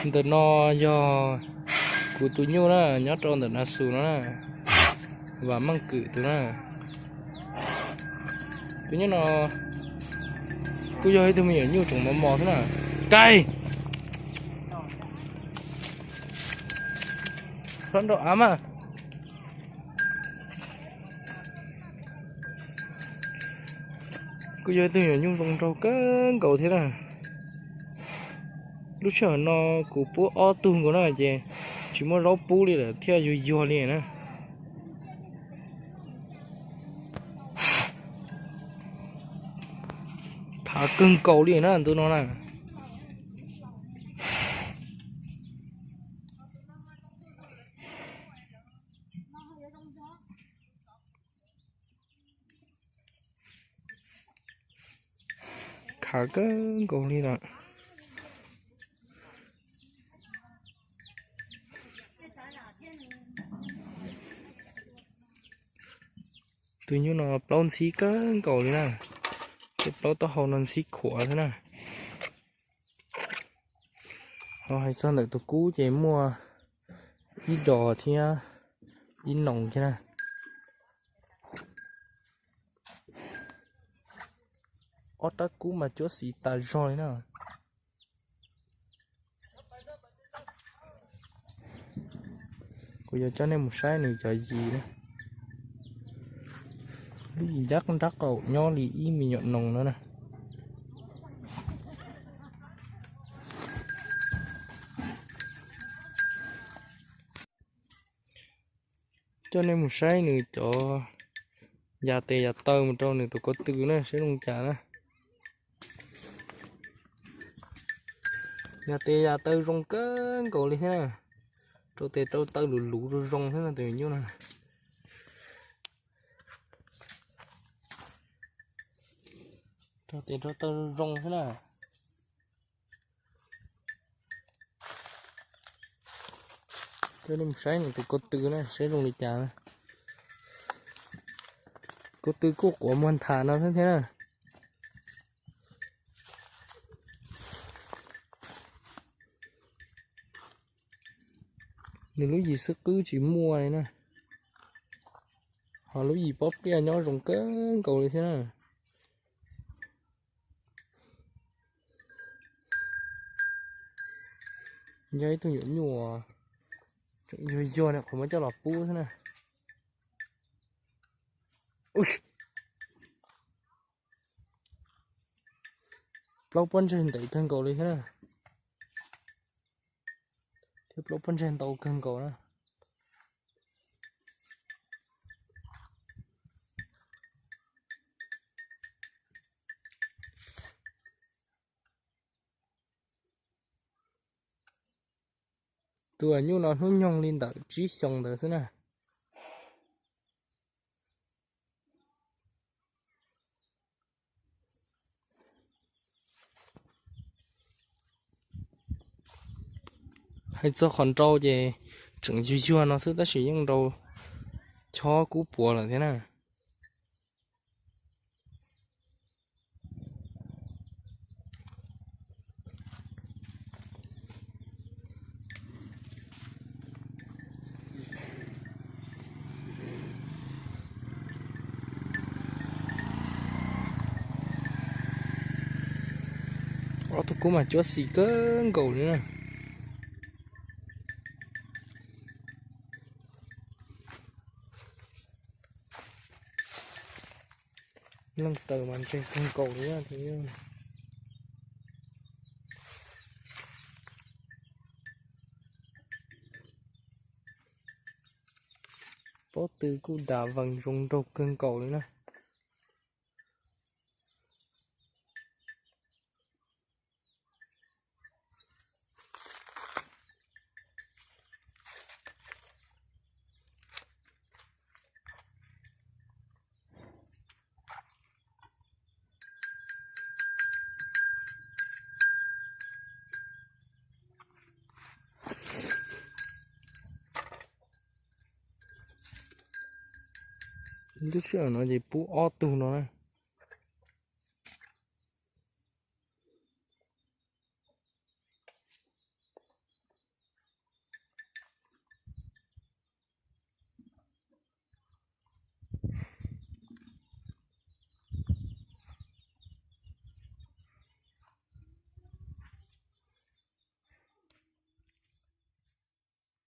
Ntawm no yog kuv tus nyuj na, nyob rau ntawm Nas Xus no na, Vam Meej Kwm tus na. Tus nyuj no kuj yog ib tug me nyuam nyuj tseem mos mos xwb na. Kais, hlob nraug av mas. Kuj yog ib tug me nyuam nyuj zoo nraug kawg nkaus thiab na. Lub sij hawm no kuv pub ob tug nkaus na ces tsis muaj zaub pub li lawm thiaj yuag yuag li na. Khav kawg nkaus li na ntu no na. Khav kawg nkaus li lawm. Tus nyuj no plaub ntxhib kawg nkaus li na. Tej plaub taub hau no ntxhib khuav xwb na. Ho hais txog ntawm tus kub ces muaj ib dos thiab ib noos thiab na. Ob rab kub mas cuab xis tas zog li na. Kuv yuav coj nej mus saib nws cov yis na. Lub yis ncab nrab qaum nyob li ib me nyuam noos no na. Coj nej mus saib nws cov yas tes yas taw mus rau nws tus ko tw na, saib zoo li cas na. Yas tes yas taw zoo kawg nkaus li thiab na. Rau tes rau taw luv luv zoo zoo thiab no tus nyuj no. Rau tes rau taw zoo zoo thiab na. Coj nej mus saib nws tus ko tw na, saib zoo li cas na. Ko tw kuj quav muag ntham no xwb thiab na. Nws lub yis xwb qwb tsis muaj li na. Ho lub yis pob pliaj nyob zoo kawg nkaus li thiab na. Yog ib tug nyuam nyuj tseem yuag yuag na, qhov muab coj los pub xwb na. Plaub pob ntseg ntev kawg nkaus li thiab na. Thiab plaub pob ntseg ntau kawg nkaus na. Tus nyuj no hnub nyoog li ntawm tsib xyoos ntawd xwb na. Hais txog qhov nrau ces tseem yuag yuag no xwb tab sis yeej nrau chob kub puav lawm thiab na. Ob tug kub mas cuab xis kawg nkaus li na. Leej raws mas ntse kawg nkaus li. Pob tw kuj dam vees zoo nraug kawg nkaus li na. Lub sij hawm no ces pub ob tug no na.